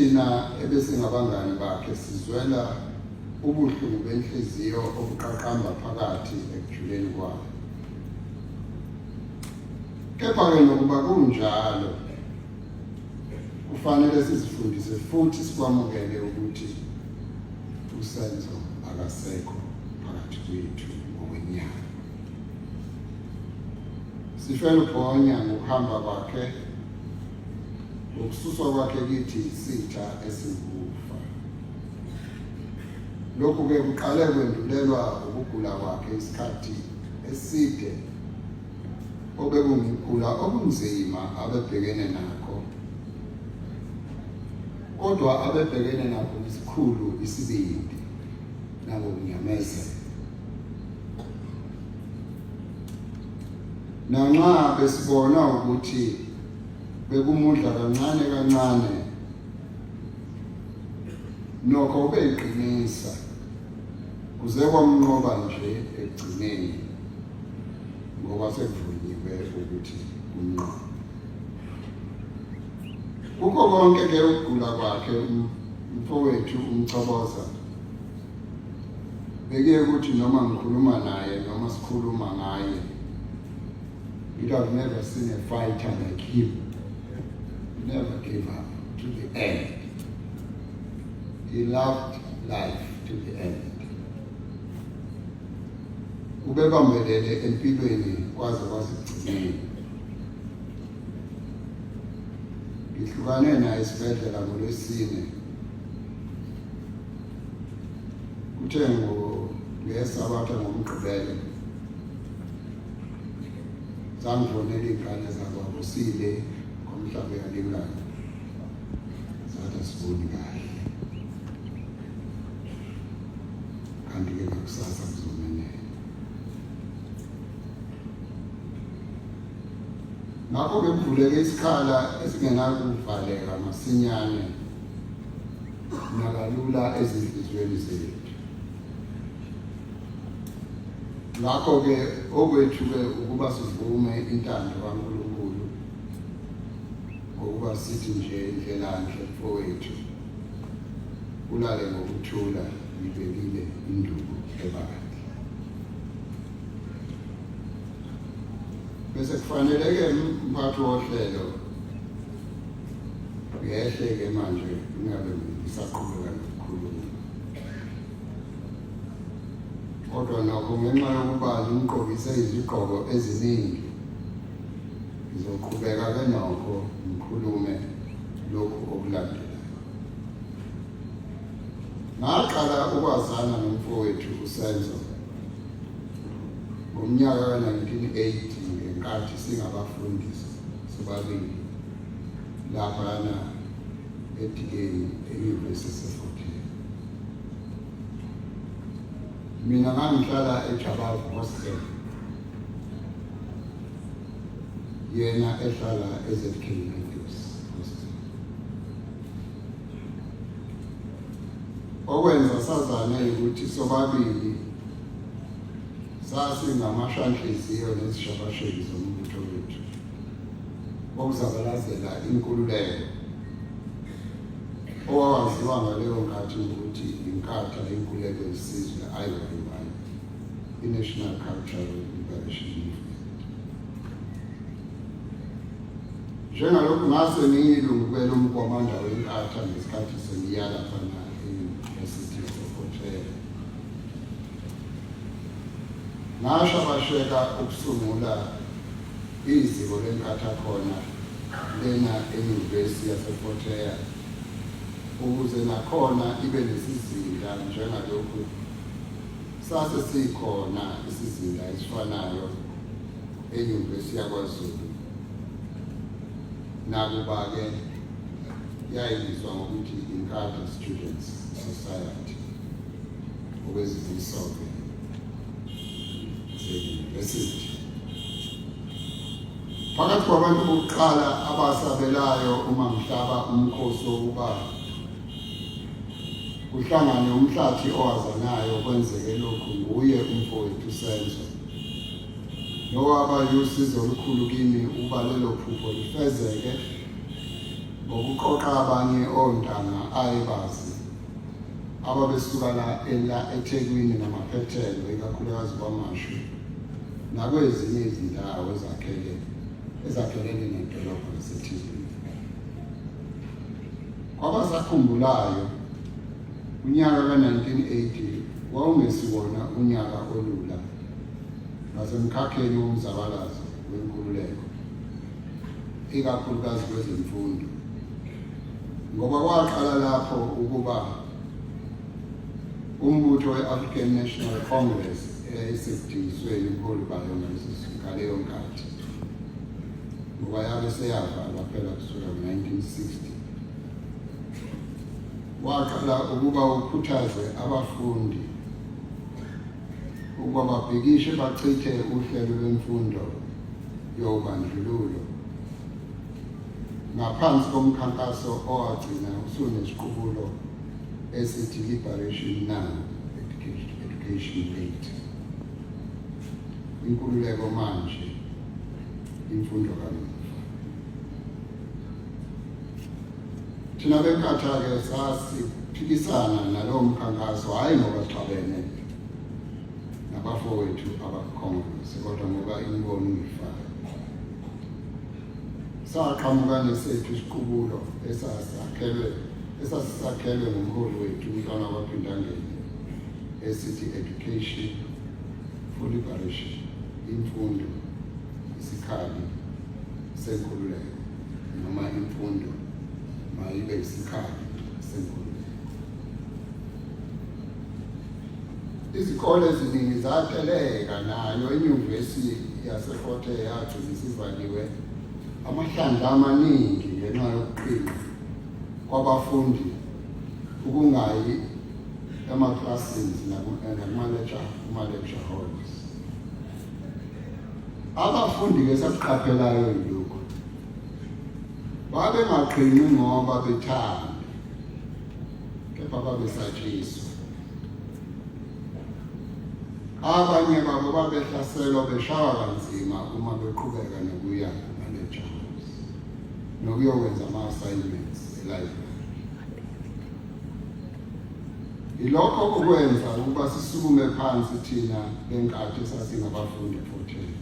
Kithina ebesingabangani bakhe sizwela ubuhlungu benhliziyo obuqaqamba phakathi ekujuleni kwayo. Kepha-ke nokuba kunjalo, kufanele sizifundise futhi sikwamukele ukuthi uSenzo akasekho phakathi kwethu ngokwenyama. Sifela ubhonya ngokuhamba kwakhe, ngokususwa kwakhe kithi isitha esingukufa. Lokhu-ke kuqale kwendulelwa ukugula kwakhe isikhathi eside obekungukugula okunzima abebhekene nakho kodwa abebhekene nakho ngesikhulu isibindi nangokunyamezela. Nanxa besibona ukuthi bekumudla kancane kancane nokho ubeyiqinisa kuze kwamnqoba nje ekugcineni ngoba sekuvunyiwe ukuthi kumnqobe. Kukho konke ke ukugula kwakhe umfowethu uMchoboza bekuye ukuthi noma ngikhuluma naye noma sikhuluma ngaye you'd have never seen a fighter like him. He never gave up to the end. He loved life to the end. Ubebambelele empilweni kwaze kwasekugcineni. Ngihlukane naye esibhedlela ngoLwesine. Kuthe ngeSabatha ngoMgqibelo zangifonela iy'ngane zakwabo sile ngomhlaba uyalingana zathi asiboni kahle kanti-ke ngakusasa kuzomenela. Ngakho-ke kuvuleke isikhala esingenakuvaleka masinyane nakalula ezinhliziyweni zethu. Ngakho-ke okwethu-ke ukuba sivume intando kaNkulunkulu ngokuba sithi nje ndlelanhle mfowethu ulale ngokuthula ngibekile induku ebandla. Bese kufanele-ke mphathi wohlelo ngehle-ke manje ngingabe ngisaqhubeka nokukhuluma. Kodwa nokho ngenxa yokuba ngimgqokise izigqoko eziningi ngizoqhubeka-ke nokho ngikhulume lokhu okulandelayo. Ngaqala ukwazana nomfowethu uSenzo ngomnyaka ka-1980 ngenkathi singabafundisi sobabili laphana eDikeni enyuvesi yaseFort Hare. Mina ngangihlala eJabavu Hostel, yena ehlala eZK Matthews Hostel. Okwenza sazane ukuthi sobabili sasingamashanhliziyo nezishabasheki zombutho wethu wokuzabalazela inkululeko owawaziwa ngaleyo nkathi ngokuthi iNkatha Inkululeko Yesizwe, IYY, i-National Cultural Liberation Movement. Njengalokhu ngase ngiyilungu kwelomkwamanda weNkatha ngesikhathi sengiya laphana e-University yaseFort Hare. Ngashabasheka ukusungula iziko leNkatha khona lena eNyuvesi yaseFort Hare ukuze nakhona ibe nesizinda njengalokhu sase sikhona isizinda esifanayo eNyuvesi yaKwaZulu nakuba-ke yayibizwa ngokuthi iNkatha Students Society okwezimiso-ke ze-university. Phakathi kwabantu bokuqala abasabelayo uma ngihlaba umkhosi wokuba kuhlangane umhlathi owazanayo kwenzeke lokhu nguye umfowethu Senzo nowaba yusizo olukhulu kimi ukuba lelo phupho lifezeke. Ngokuqoqa abanye ontanga ayebazi ababesuka la ela eThekwini namaphethelo ikakhulukazi kwaMashu nakwezinye izindawo ezakhele ezakhelene nedolobha laseThekwini. Kwabasakhumbulayo unyaka ka-1980 wawungesiwona unyaka olula ngasemkhakheni womzabalazo wenkululeko ikakhulukazi kwezemfundo ngoba kwaqala lapho ukuba umbutho we-African National Congress eyayisekudingisweni ubuholi bayo ngaleyo nkathi ngoba yabe seyavalwa phela kusuka ngo-1960 waqala ukuba ukhuthaze abafundi ukuba babhikishe bachithe uhlelo lwemfundo yobandlululo ngaphansi komkhankaso owagcina usunesiqubulo esithi Liberation Now, Education Late. Inkululeko manje, imfundo kamuva. Thina benkatha-ke sasiphikisana nalowo mkhankaso, hhayi ngoba sixabene nabafowethu abakuCongress, kodwa ngoba imibono ingefani. Saqhamuka nesethu isiqubulo esasakhelwe esasisakhelwe ngumholi wethu umntwana wakwaPhindangene esithi education for liberation, imfundo isikhali senkululeko noma imfundo mayibe isikhali senkululeko. Izikole eziningi zateleka nayo inyuvesi yaseFort Hare yagcina isivaliwe amahlandla amaningi ngenxa yokuqina kwabafundi ukungayi emaklasini nakuma-lecture halls. Abafundi-ke sakuqaphelayo yilokhu, babengaqhinqi ngoba bethanda, kepha babesatshiswa. Abanye babo babehlaselwa beshawa kanzima uma beqhubeka nokuya kuma-lecture halls nokuyokwenza ama-assignments e-library. Yilokho okwenza ukuba sisukume phansi thina benkathi sasingabafundi eFort Hare.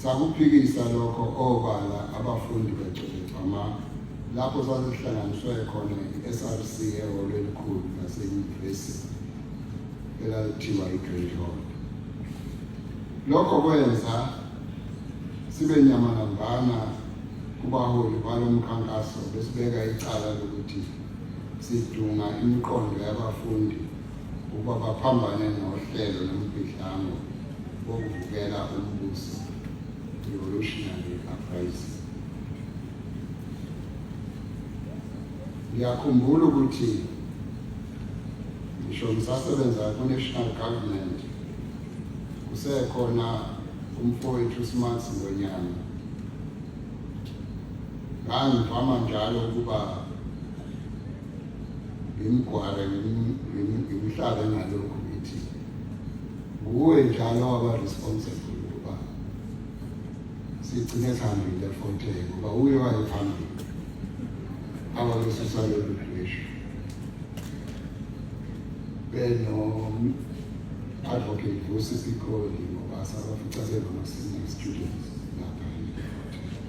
Sakuphikisa lokho obala abafundi begcwele gcama lapho sasihlanganiswe khona i-SRC ehholo elikhulu lasenyuvesi elalithiwa i-Great Hall. Lokho kwenza sibe nyamanambana kubaholi balo mkhankaso besibeka icala lokuthi sidunga imiqondo yabafundi ukuba baphambane nohlelo nombhidlango wokuvukela umbuso, revolutionary uprising. Ngiyakhumbula ukuthi ngisho ngisasebenza ku-national government kusekhona umfowethu Smart Ngonyama, ngangivama njalo ukuba ngimgware ngimhlabe ngalokhu ngithi nguwe njalo waba responsible ukuba sigcine sihambile Fort Hare ngoba uye wayephambili ababesusa lolu dweshu beno advocate Vusi Pikoli ngoba sabafica bengama-senior students lapha e-Fort Hare.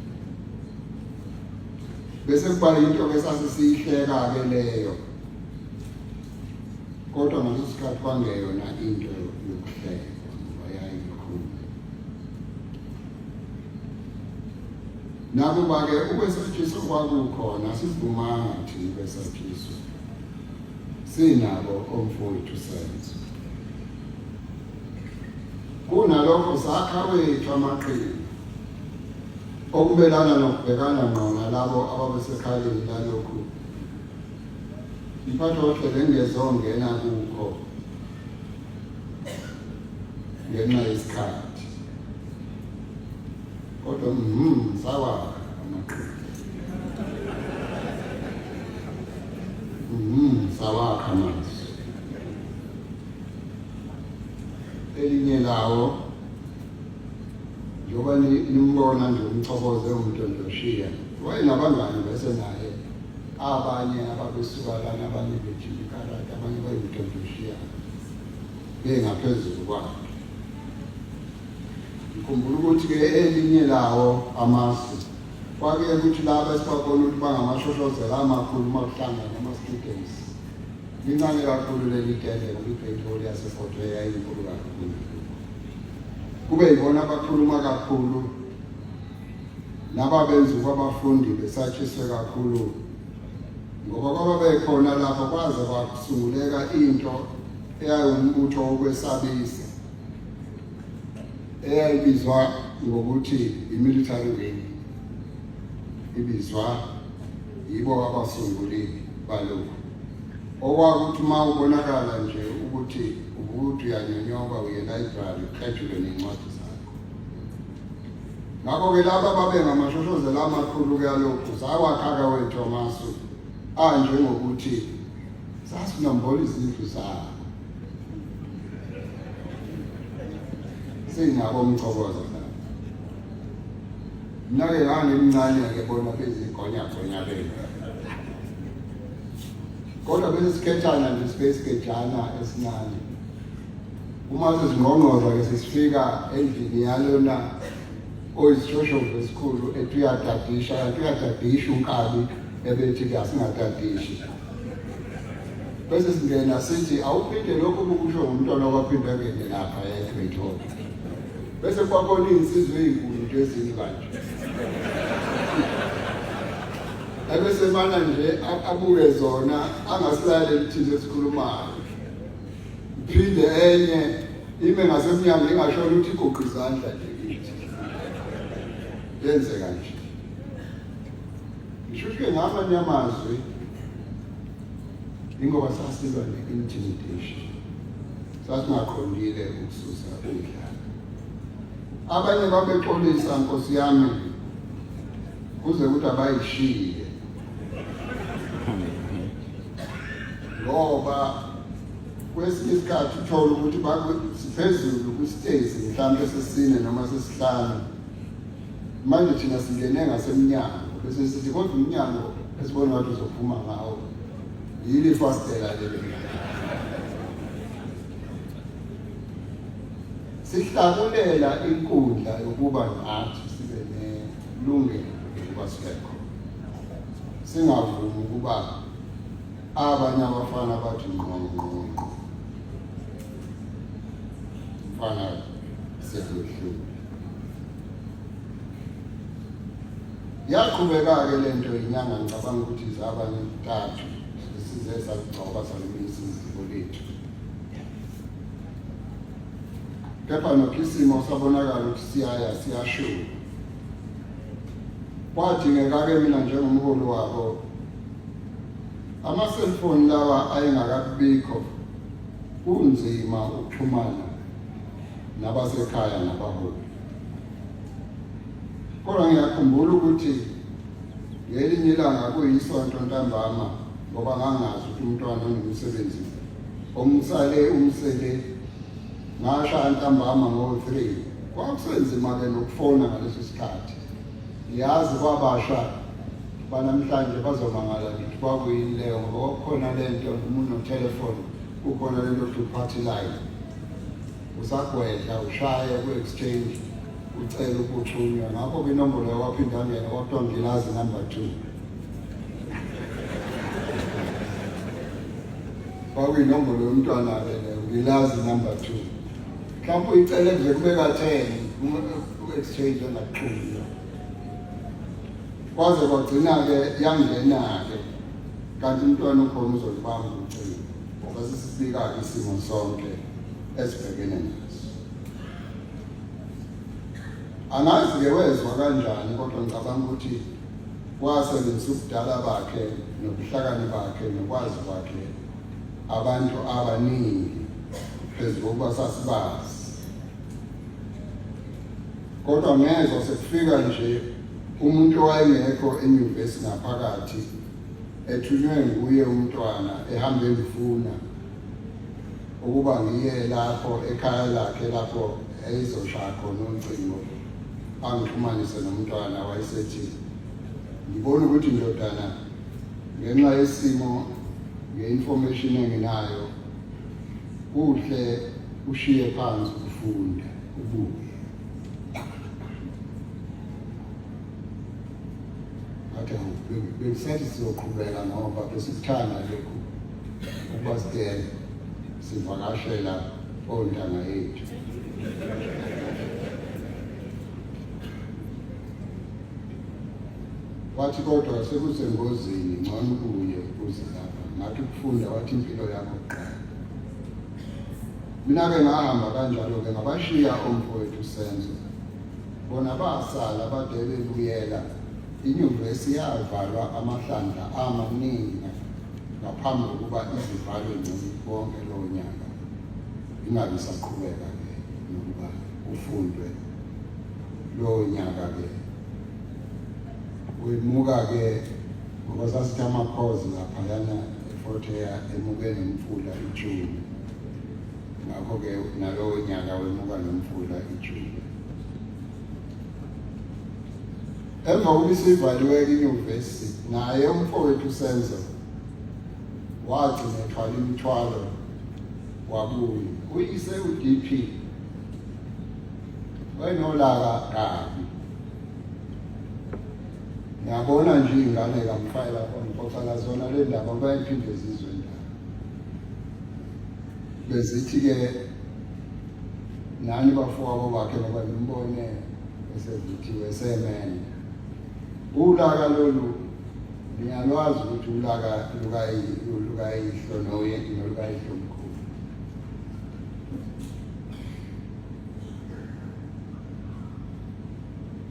Bese kuba yinto ke sasisiyihleka-ke leyo, kodwa ngaleso sikhathi kwangeyona into yokuhlekwa ngoba yayikhulu. Nakuba-ke ukwesatshiswa kwakukhona, asivumanga thina ukwesatshiswa, sinabo omfowethu Senzo. Kunalokho sakha wethu amaqhinga okumelana nokubhekana ngqo nalabo ababesekhaleni lalokhu mphathi wohlelo engezongena kukho ngenxa yesikhathi, kodwa sawakha amaqhinga, sawakha amazwi. Elinye lawo njengoba nimbona nje umchoboze umdondoshiya. Wayenabangani bese naye abanye ababesuka lana, abanye bejima ikarate, abanye bayimdondoshiya bengaphezulu kwakhe. Ngikhumbula ukuthi-ke elinye lawo amasu kwake ukuthi laba esibabona ukuthi bangamashoshozela amakhulu uma kuhlangana ama-students. Lincane kakhulu leli tende ngoba i-Great Hall yaseFort Hare yayinkulu kakhulu. Kube yibona abakhuluma kakhulu nababenza ukuba abafundi besatshiswe kakhulu ngoba kwababekhona lapho kwaze kwasunguleka into eyayiwumbutho wokwesabisa eyayibizwa ngokuthi i-military wing, ibizwa yibo abasunguli balokhu, okwakuthi uma ubonakala nje ukuthi ubuthi uyanyonyoba uye library uqedule nencwadi zakho. Ngakho-ke laba babengamashoshozela amakhulu kuyalokhu sawakhaka wethu amasu anjengokuthi sasinombola izindlu zabo sinabo umchokozo la. Mina-ke ngangimncane-ke bona bezigonyagonya benu, kodwa bese sikhethana nje sibe isigejana esincane. Uma sezingqongqoza ke sesifika endlini yalona oyisishoshovu esikhulu ethi uyadadisha, kanti uyadadisha unkabi ebethi ke asingadadishi. Bese singena sithi awuphinde lokhu kukusho ngumntwana okwaphinda angene lapha e-Great Hall. Bese kwakhona iy'nsizwa ey'nkulu nje ezini kanje. Ebese mana nje abuke zona angasilaleli thina esikhulumayo. Iphinde enye ime ngasemnyango ingashona ukuthi igoqe izandla nje kithi. Yenzeka nje. Ngisho ukuthi ngamanye amazwi ingoba sasilwa ne-intimidation, sasingaqondile ukususa udlame. Abanye babexolisa nkosi yami kuze kuthi abayishiye ngoba kwesinye isikhathi uthole ukuthi siphezulu kwisitezi mhlawumbe sesine noma sesihlanu, manje thina singene ngasemnyango bese sithi kodwa umnyango esibona ngathi uzophuma ngawo yili fastela leli. Sihlakulela inkundla yokuba nathi sibe nelungelo lokuba sibe khona, singavumi ukuba abanye abafana bathi ngqo ngqo ngqo mfana siyakwehlula. Yaqhubeka-ke le nto inyanga, ngicabanga ukuthi zaba ntathu size sagcoba salumisa iziko lethu, kepha nokho isimo sabonakala ukuthi siyaya siyashuka. Kwadingeka-ke mina njengomholi wabo, ama-cellphone lawa ayengakabikho, kunzima ukuxhumana nabasekhaya nabaholi. Kodwa ngiyakhumbula ukuthi ngelinye ilanga kuyisonto ntambama, ngoba ngangazi ukuthi umntwana unomsebenzi omsale umsele, ngashaya ntambama ngo-3. Kwakusenzima-ke nokufona ngaleso sikhathi. Ngiyazi kwabasha banamhlanje bazomangala ngithi kwakuyini leyo, ngoba kwakukhona le nto noma unothelefoni kukhona le nto okuthi party line, usagwedla ushaye ku-exchange ucela ukuxhunywa. Ngakho-ke inombolo yakwaphindangene kwakuthiwa ngilazi number 2, kwakuyinombolo yomntwana-ke leyo, ngilazi number 2. Mhlawumbe uyicele kuze kube ka-10 ku-exchange engakuxhunywa, kwaze kwagcina-ke yangena-ke, kanti umntwana ukhona uzolibamba ucingo. Sase sibika-ke isimo sonke esibhekene naso. Angazi-ke wezwa kanjani, kodwa ngicabanga ukuthi wasebenzisa ubudala bakhe nobuhlakani bakhe nokwazi kwakhe abantu abaningi phezu kokuba sasibazi. Kodwa ngezwa sekufika nje umuntu owayengekho enyuvesi ngaphakathi, ethunywe nguye umntwana ehambe emfuna ukuba ngiye lapho ekhaya lakhe lapho eyizoshaya khona ucingo angixhumanise nomntwana. Wayesethi Ngibona ukuthi ndodana ngenxa yesimo nge-information enginayo kuhle ushiye phansi ukufunda ubuye. Ngathi awu bengisathi sizoqhubeka ngoba besikuthanda lokhu ukuba sidele sivakashela ontanga yethu. Wathi kodwa sekusengozini ngcono ubuye uze lapha. Ngathi ukufunda wathi impilo yakho kuqala. Mina-ke ngahamba kanjalo-ke ngabashiya omfowethu Senzo. Bona basala bade bebuyela. Inyuvesi yavalwa amahlandla amaningi ngaphambi kokuba izivalwe ngci wonke lowo nyaka. Ingabe isaqhubeka-ke nokuba kufundwe lowo nyaka-ke. Wemuka-ke ngoba sasithi amakhozi laphayana eFort Hare emuke nomfula iJune. Ngakho-ke nalowo nyaka wemuka nomfula iJune. Emva kokuba isivaliwe-ke inyuvesi, naye umfowethu uSenzo wagcina ethwala imithwalo wabuya. Uyise u-DP wayenolaka kabi. Ngiyabona nje iy'ngane kamfayela ngixoxela zona le ndaba bayiphinde zizwe ndaba. Bezithi-ke nani bafowabo bakhe ngoba nimbone esevuthiwe esemenda. Ulaka lolu niyalwazi ukuthi ulaka lukayihlo nolukayihlomkhulu.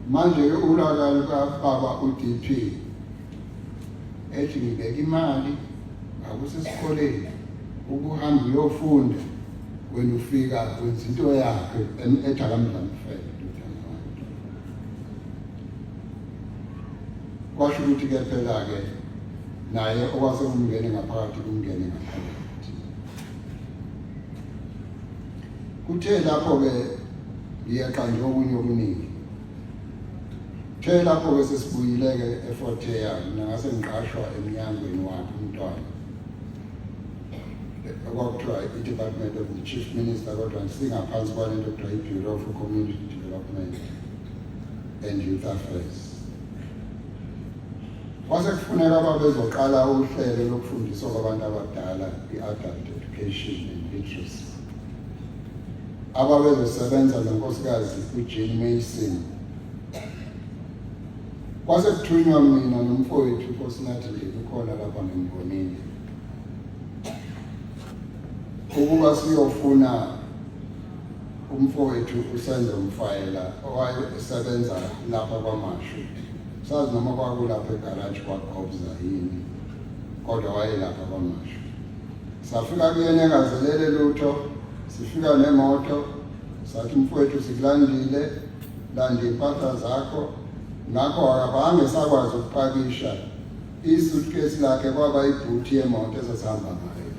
Manje-ke ulaka lukababa u-DP ethi ngibeka imali ngakusesikoleni ukuhamba uyofunda wena ufika wenza into yakhe ethi akamdlamfele indodana wakhe. Kwasho ukuthi-ke phela-ke naye okwase kumngene ngaphakathi kumngene ngaphakathi. Kuthe lapho-ke ngiyeqa nje okunye okuningi. Kuthe lapho-ke sesibuyile-ke eFort Hare, mina ngase ngiqashwa emnyangweni wakhe umntwana okwakuthiwa i-Department of the Chief Minister kodwa singaphansi kwalento kuthiwa i-Bureau for Community Development and Youth Affairs. Kwase kufuneka ababezoqala uhlelo lokufundiswa kwabantu abadala i-adult education and literacy. Ababezosebenza nonkosikazi uJean Mason. Kwase kuthunywa mina nomfowethu uNkosinathi nje ukhona lapha ngimbonile. Ukuba siyofuna umfowethu uSenzo Mfayela owayesebenza lapha kwaMashu. Sazi noma kwakulapha egaraji kwaGobza yini kodwa wayelapha kwaMashu. Safika kuyena engazelele lutho, sifika nemoto sathi mfowethu sikulandile, landa impahla zakho. Ngakho akabange sakwazi ukupakisha isuitcase lakhe kwaba ibhuthi yemoto esasihamba ngayo.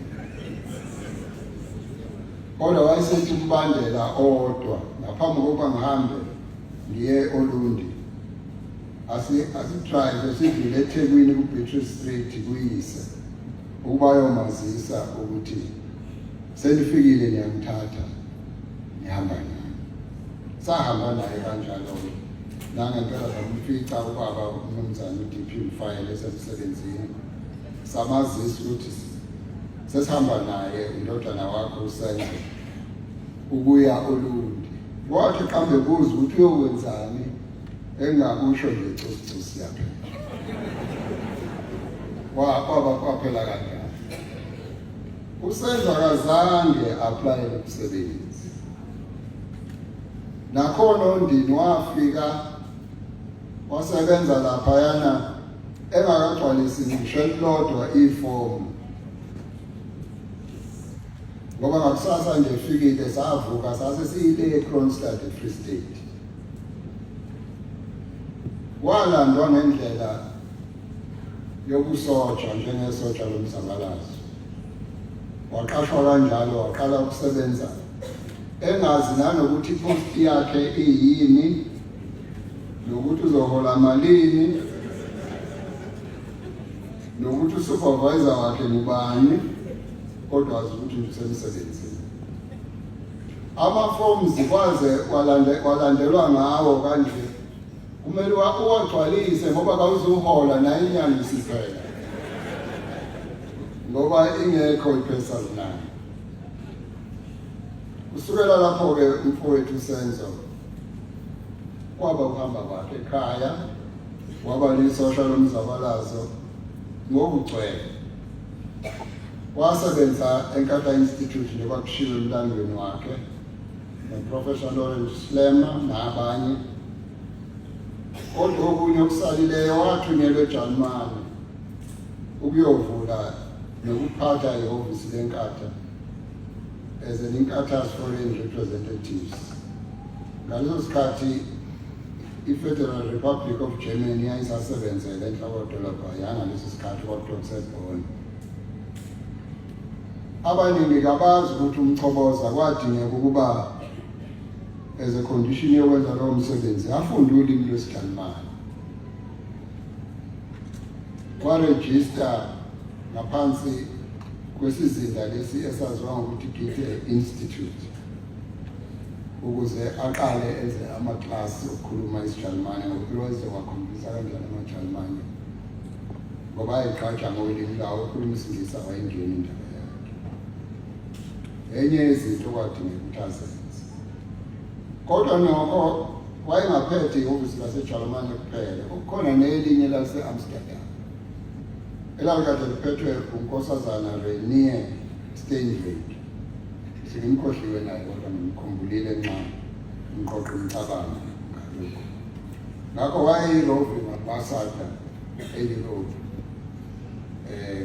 Kodwa wayesethi umbandela owodwa ngaphambi kokuba ngihambe ngiye oLundi. Asidrive sidlule eThekwini ku-Beatrice Street kuyise ukuba ayomazisa ukuthi senifikile niyangithatha nihamba nami. Sahamba naye kanjalo-ke nangempela samfica ubaba umnumzane uDP Mfayela esemsebenzini samazisa ukuthi sesihamba naye undodana wakho uSenzo ukuya oLundi. Wathi qambe buza ukuthi uyokwenzani engakusho nje cusicusi yaphela. Kwaba kwaphela kanjalo. USenzo akazange aplayele umsebenzi. Nakhona oNdini wafika wasebenza laphayana engakagcwalisi ngisho elilodwa ifomu ngoba ngakusasa nje fikile savuka sase siyile eKronstadt eFree State walandwa ngendlela yobusotsha njengesotsha lomzabalazo waqashwa kanjalo waqala ukusebenza engazi nanokuthi ipost yakhe iyini nokuthi uzohola malini. Nokuthi usupervisor wakhe ngubani, kodwa azi ukuthi nje usemsebenzini. Ama-forms kwaze kwalandelwa ngawo kanje, kumele uwagcwalise ngoba kawuzuhola nayo inyanga isiphela, ngoba ingekho i-personal nine. Kusukela lapho-ke umfowethu Senzo kwaba ukuhamba kwakhe ekhaya, waba lisosha lomzabalazo ngokugcwele. Wasebenza eNkatha Institute njengoba kushiwo emlandweni wakhe noProfessor Lawrence Schlemmer nabanye. Kodwa okunye okusalileyo, wathunyelwa eJalimane ukuyovula nokuphatha ihhovisi leNkatha as an Inkatha's foreign representatives. Ngaleso sikhathi i-Federal Republic of Germany yayisasebenzela enhlokodolobha yangaleso sikhathi, kwakuthiwa kuseBonn. Abaningi kabazi ukuthi uMchoboza kwadingeka ukuba as a condition yokwenza lowo msebenzi afunde ulimi lwesiJalimane. Warejista ngaphansi kwesizinda lesi esaziwa ngokuthi Goethe Institute ukuze aqale enze amaklasi okukhuluma isiJalimane, ngoba wayezowakhombisa kanjani amaJalimane, ngoba ayegqaja ngolimi lawo, ukhuluma isiNgisi awayingeni indaba yakhe. Enye yezinto okwadingeka ukuthi azenze, kodwa nokho wayengaphethe ihhovisi laseJalimane kuphela, kukhona nelinye lase-Amsterdam elalikade liphethwe uNkosazana Renier Steenwijk. Sengimkhohliwe naye, kodwa ngimkhumbulile nxa ngiqoqa imicabango ngalokhu. Ngakho wayeyi-roving ambassador e-Europe,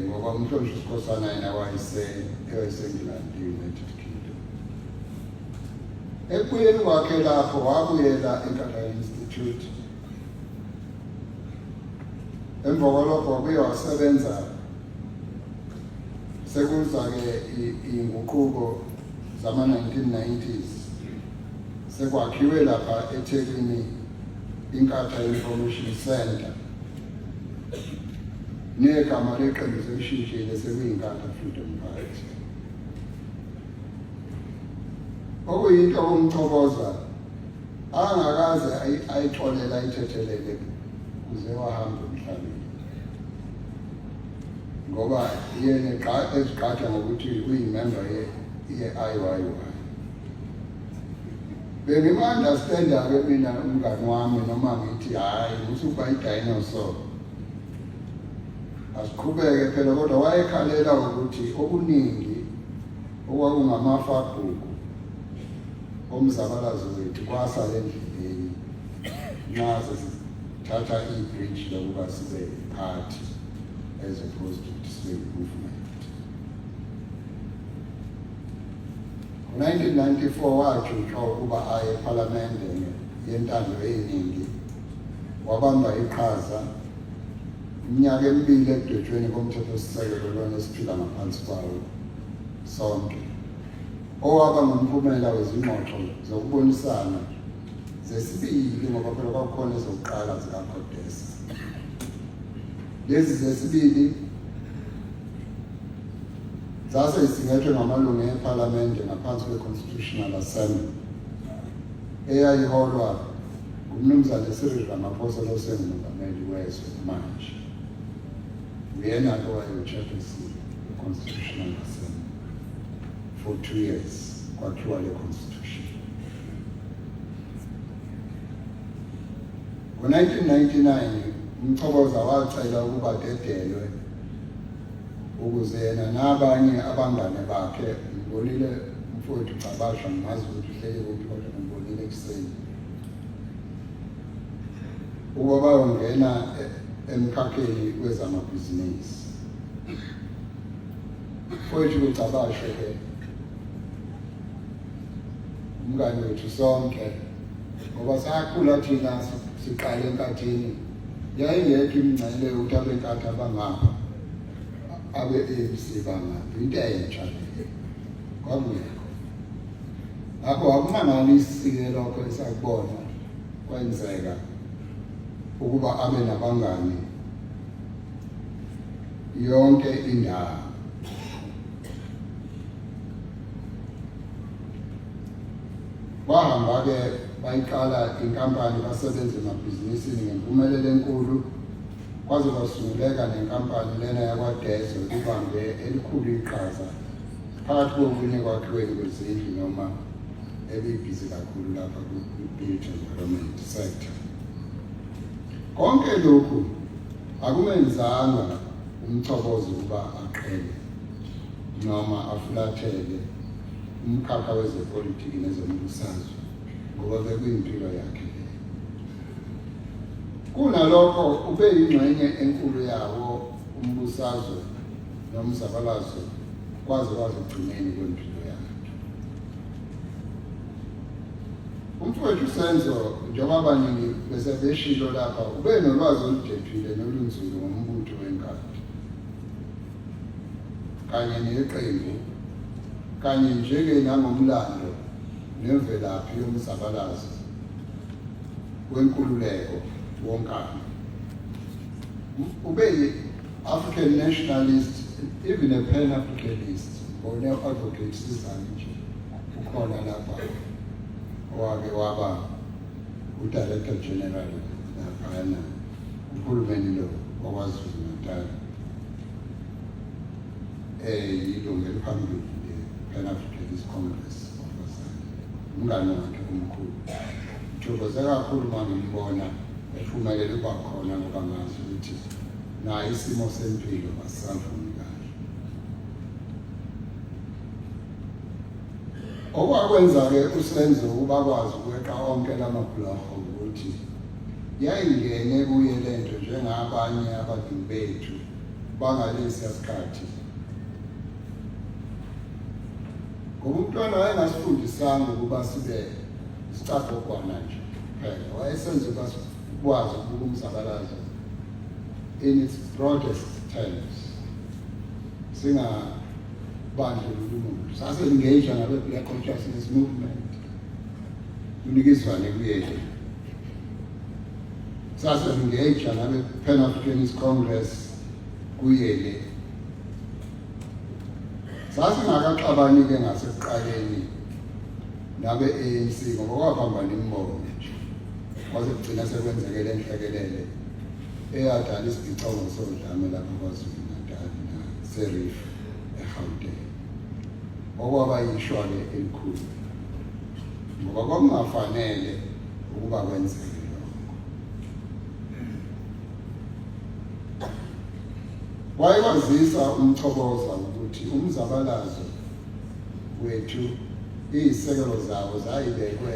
ngoba umhlonishwa uSikhosana yena wayeseNgilandi, e-United Kingdom. Ekubuyeni kwakhe lapho wabuyela eNkatha Institute. Emva kwalokho wabuye wasebenza, sekuza-ke iy'nguquko zama-1990s, sekwakhiwe lapha eThekwini iNkatha Information Center, negama leqembu selishintshile, sekuyiNkatha Freedom Party, okuyinto okumchoboza angakaze ayixolela, ayithethelele kuze wahamba emhlabeni, ngoba yena ezigqaja ngokuthi uyimember ye-IYY. Bengim-understanda-ke mina umngani wami, noma ngithi hhayi, usukuba i-dinosaur, asiqhubeke phela, kodwa wayekhalela ukuthi okuningi okwakungamafagugu omzabalazo wethu kwasala endleleni nxa sesithatha i-bridge lokuba sibe party as opposed to ukuthi sibe movement. Ngo-1994 wajutshwa ukuba aye ephalamende yentando yeningi, wabamba iqhaza iminyaka emibili ekudwetshweni komthethosisekelo lona esiphila ngaphansi kwawo sonke, owaba ngumphumela wezingxoxo zokubonisana zesibili, ngoba phela kwakukhona ezokuqala zikaCODESA. Lezi zesibili zase zisingethwe ngamalungu ePhalamende ngaphansi kwe-Constitutional Assembly eyayiholwa nguMnumzane Cyril Ramaphosa losengumongameli wezwe manje. Uyena-ke owayewu-chairperson we-Constitutional Assembly for 2 years kwakhiwa le constitution. Ngo-1999 uMchoboza wacela ukuba dedelwe ukuze yena nabanye abangane bakhe, ngibonile umfowethu Cabasha, ngimazi ukuthi uhleli kuphi, kodwa ngibonile ekuseni, ukuba bayongena emkhakheni wezamabhizinisi. Mfowethu kuCabashe ke, umngane wethu sonke, ngoba sakhula thina siqale enkathini yayingekho imingcele yokuthi abeNkatha bangapha, abe-ANC bangapha, into entsha leyo, kwakungekho. Ngakho akumangalisi-ke lokho esakubona kwenzeka ukuba abe nabangani. Yonke indawo. Bahamba-ke bayiqala inkampani basebenza emabhizinisini ngempumelelo enkulu kwaze kwasunguleka nenkampani lena yakwaDezo ibambe elikhulu iqhaza phakathi kokunye kwakhiweni kwezindlu noma ebibhizi kakhulu lapha ku-built environment sector. Konke lokhu akumenzanga umchobozi ukuba aqhele noma afulathele umkhakha wezepolitiki nezombusazwe ngoba bekuyimpilo yakhe leyo. Kunalokho ube yingxenye enkulu yawo umbusazwe nomzabalazo kwaze kwaze ekugcineni kwempilo yakhe. Umfowethu Senzo njengoba abaningi bese beshilo lapha ube nolwazi oludephile nolunzulu ngombutho wenkathi kanye neqembu kanye njeke nangomlando nemvelaphi yomzabalazo wenkululeko wonkana. Ube yi-African nationalist, even a Pan-Africanist, ngone advocate Sizani nje ukhona lapha owake waba uDirector General laphayana uhulumeni lo waKwaZulu Natal yilungu eliphambili le-Pan Africanist Congress of umngane wakhe omkhulu. Ngithokoze kakhulu uma ngimbona ephumelele ukuba khona ngoba ngazi ukuthi naye isimo sempilo asisavumi kahle. Okwakwenza-ke uSenzo ukuba akwazi ukweqa onke la mabhuloho ukuthi yayingene kuye le nto njengabanye abadumi bethu bangalesiya sikhathi ngoba umntwana wayengasifundisanga ukuba sibe isicagogwana nje kuphela wayesenza ukuba sikwazi ukubuka umzabalazo in its broadest terms singabandlululi umuntu sase-engage ngabe-black consciousness movement kunikizwane kuyena sase-engage ngabe-pan africanist congress kuyele Sasingakaxabani-ke ngasekuqaleni nabe-ANC ngoba kwaphambana imibono nje kwaze kugcina sekwenzeke le nhlekelele eyadala isibhicongo sodlame lapha KwaZulu-Natal naseRiff eGauteng okwaba yishwa-ke elikhulu ngoba kwakungafanele ukuba kwenzeke lokho. Wayekwazisa uMchoboza ukuthi umzabalazo wethu izisekelo zawo zayibekwe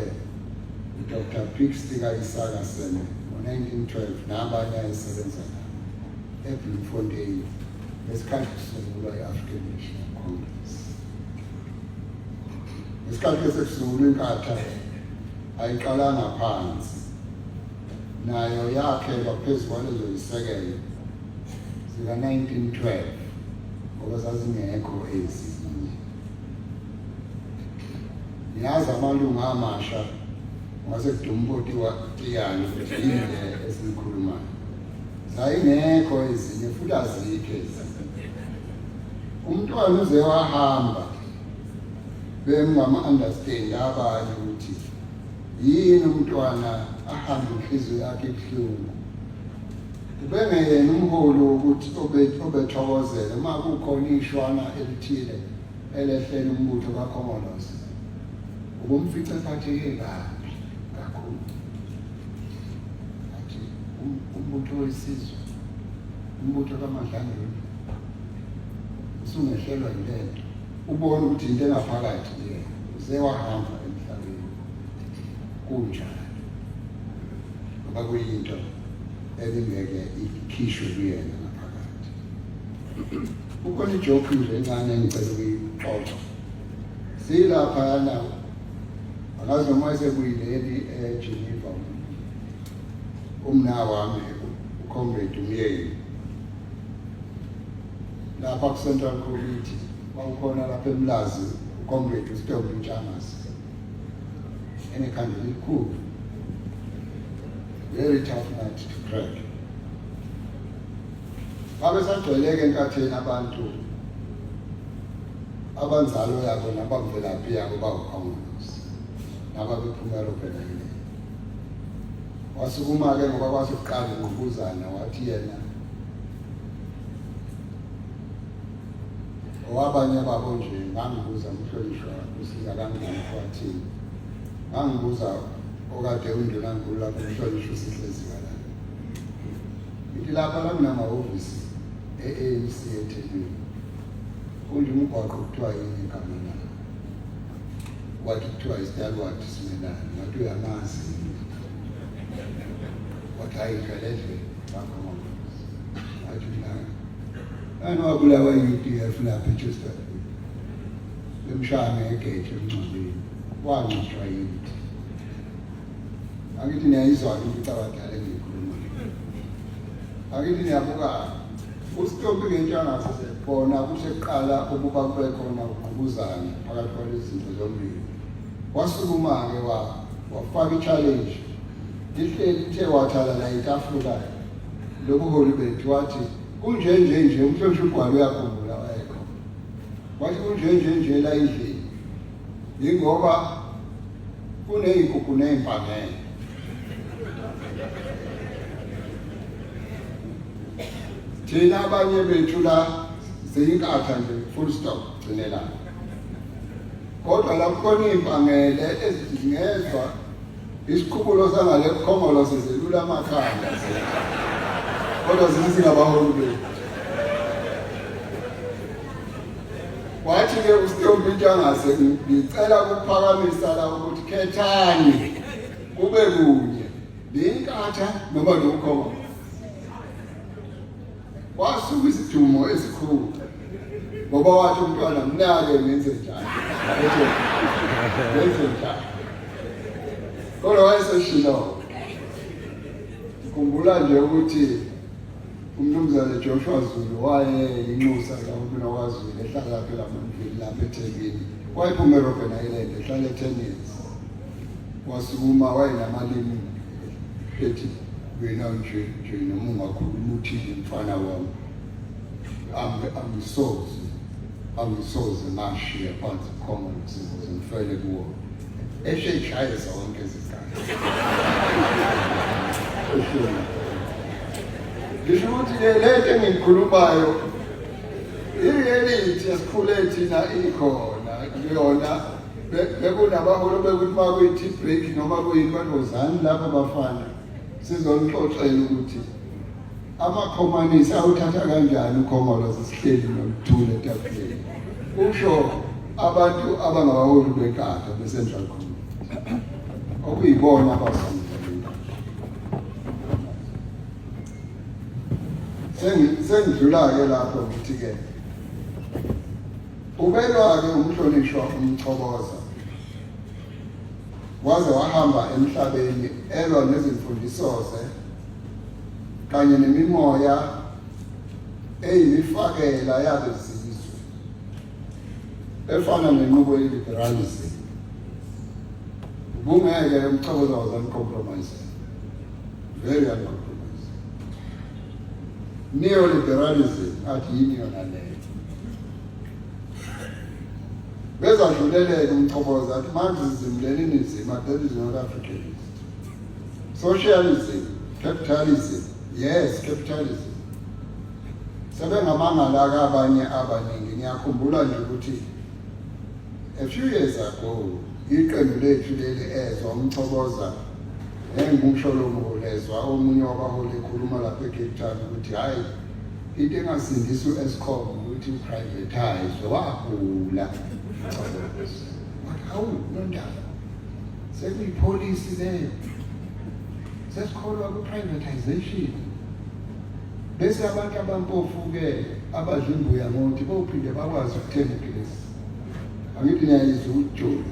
uDr Pixley ka-Isaka Seme ngo-1912 nabanye ayesebenza nabo eBloemfontein ngesikhathi kusungulwa i-African National Congress. Ngesikhathi sekusungulwa inkatha ayiqalanga phansi nayo yakhelwa phezu kwalezo zisekelo zika-1912 ngoba zazingekho ezinye. Ngiyazi amalungu amasha ngase kuduma tiyani ukuthi yini le esiyikhulumayo. Zayingekho ezinye futhi azikho ezinye. Umntwana uze wahamba bengama-understand abanye ukuthi Yini umntwana ahambe inhliziyo yakhe ibuhlungu? Ubengeyena umholi wokuthi obethokozela uma kukhona ishwana elithile elehlela umbutho kaKhongolose. Ubumfica ephatheke kabi kakhulu. Athi umbutho wesizwe, umbutho kaMadlangeni usungehlelwa yilento. Ubone ukuthi into engaphakathi kuyena uze wahamba emhlabeni kunjalo ngoba kuyinto ebingeke ikhishwe kuyena ngaphakathi. Kukhona ijoke nje encane engicela ukuyixoxa. Silaphayana angazi noma esekuyileli eGeneva umna wami uComrade Umyeni lapha ku-Central Committee kwakukhona lapha eMlazi uComrade uStombi Ntshangase enekhanda elikhulu very tough nut to crack. Babe sagcweleke enkatheni abantu abanzalo yabo nabamvelaphi yabo bawukhongolose nababephuma eRobben Island. Wasukuma-ke ngoba kwase kuqala ingqubuzana wathi yena owabanye babo nje ngangibuza umhlonishwa usiza kangani wathini ngangibuza okade undunankulu lapho umhlonishwa usihlezi la ngithi lapha la kunamahhovisi e-ANC eThekwini kunje umgwaqo kuthiwa yini igama lawo wathi kuthiwa istalwati simelane wathi uyamazi wathi hayi dlaledle bakhomangos wathi mina ngani wabulawa i-UDF lapha eChesterfield bemshaya ngegeja emngcwabeni wangcwatshwa yithi Angithi niyayizwa-ke into icabadala engiyikhuluma. Angithi niyabuka uSitompi ngentshangase bona kusekuqala ukuba kube khona ukugqubuzana phakathi kwalezi zinto zombili. Wasukuma-ke wafaka i-challenge lihleli lithe wathalala itafula lobuholi bethu wathi kunje nje nje umhlonishwa ugwalo uyakhumbula wayekhona wathi kunje nje nje la endlini yingoba Kuney'nkukhu ney'mpangele. Thina abanye bethu la siyinkatha nje full stop gcinelana. Kodwa la kukhona iy'mpangele ezithi zingezwa isiqubulo sangale kukhongolo sizelula amakhanda. Kodwa zithi singabaholi bethu. Wathi-ke uStompi Ntshangase ngicela ukuphakamisa la ukuthi khethani kube kunye liyinkatha noma lokho wasuka isidumo esikhulu ngoba wathi umntwana mnake ngenze njani ngenze njani kodwa wayeseshilo ngikhumbula nje ukuthi UMnumzane Joshua Zulu wayeyinxusa likaHulumeni wakwaZulu ehlala lapha eLamontville lapha eThekwini. Wayephuma eRobben Island ehlala eTennis. Wasukuma wayenamalimi ethi wena nje nje noma ungakhuluma uthini mfana wami angisoze angisoze ngashiya phansi common sizoze ngifele kuwo eshe ishaye zonke izigaba Ngisho ukuthi le lento engiyikhulumayo i-reality esikhule thina ikhona kuyona bekunabaholi bekuthi uma kuyi-tea break noma kuyini bathi wozani lapha bafana sizonixoxela ukuthi amakhomanisi awuthatha kanjani ukhongolose sihleli nokuthula etafuleni kusho abantu abangabaholi benkatha be-central committee okuyibona abasungula Sengidlula-ke lapho ngithi-ke ubelwa-ke umhlonishwa uMchoboza waze wahamba emhlabeni elwa nezimfundisoze kanye nemimoya eyimifakela yabezizwe efana nenqubo ye-liberalism ubungeke umchoboza was uncompromising very uncompromising neoliberalism athi yini yona leyo bezadluleleka umchoboza athi Marxism Leninism that is not Africanist socialism capitalism yes capitalism sebengamangala-ke abanye abaningi ngiyakhumbula nje ukuthi a few years ago iqembu lethu leli ezwa umchoboza engimusho lo mholi ezwa omunye wabaholi ekhuluma lapha eCape Town ukuthi hhayi into engasindisa u-Eskom ukuthi uprivatize wagula wathi hawu nondaba sekuyipholisi leyo sesikholwa kwi-privatization Bese abantu abampofu-ke abadla imbuya ngothi bophinde bakwazi ukuthenga ugesi. Angithi niyayizwa ukujula.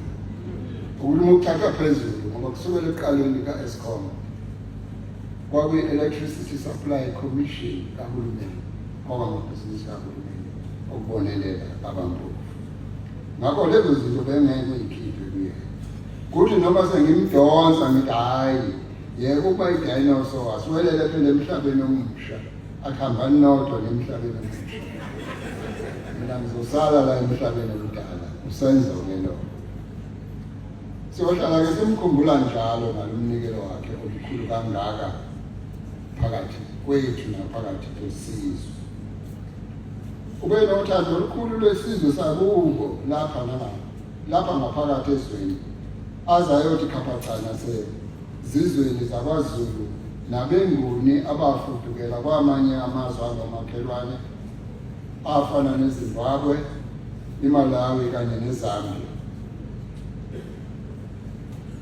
Ukuthi uma ukuthatha phezulu ngoba kusukela ekuqaleni ka-Eskom kwakuyi-Electricity Supply Commission kahulumeni kwakwamabhizinisi kahulumeni okubonelela abampofu. Ngakho lezo zinto bengeke uyikhiphe kuyena. Kuthi noma sengimdonsa ngithi hhayi yeka ukuba idinosaur asiwelele phela emhlabeni omusha. Akuhambani nodwa nemhlabeni omusha. Mina ngizosala la emhlabeni omdala. Usenzo-ke lo. Siyohlala-ke simkhumbula njalo ngalomnikelo wakhe omkhulu kangaka phakathi kwethu naphakathi kwesizwe. Ube nothando olukhulu lwesizwe sakubo lapha nalapha, lapha ngaphakathi ezweni aze ayothi khaphacana sezizweni zakwaZulu nabeNguni abafudukela kwamanye amazwe angomakhelwane afana neZimbabwe, iMalawi kanye neZambia.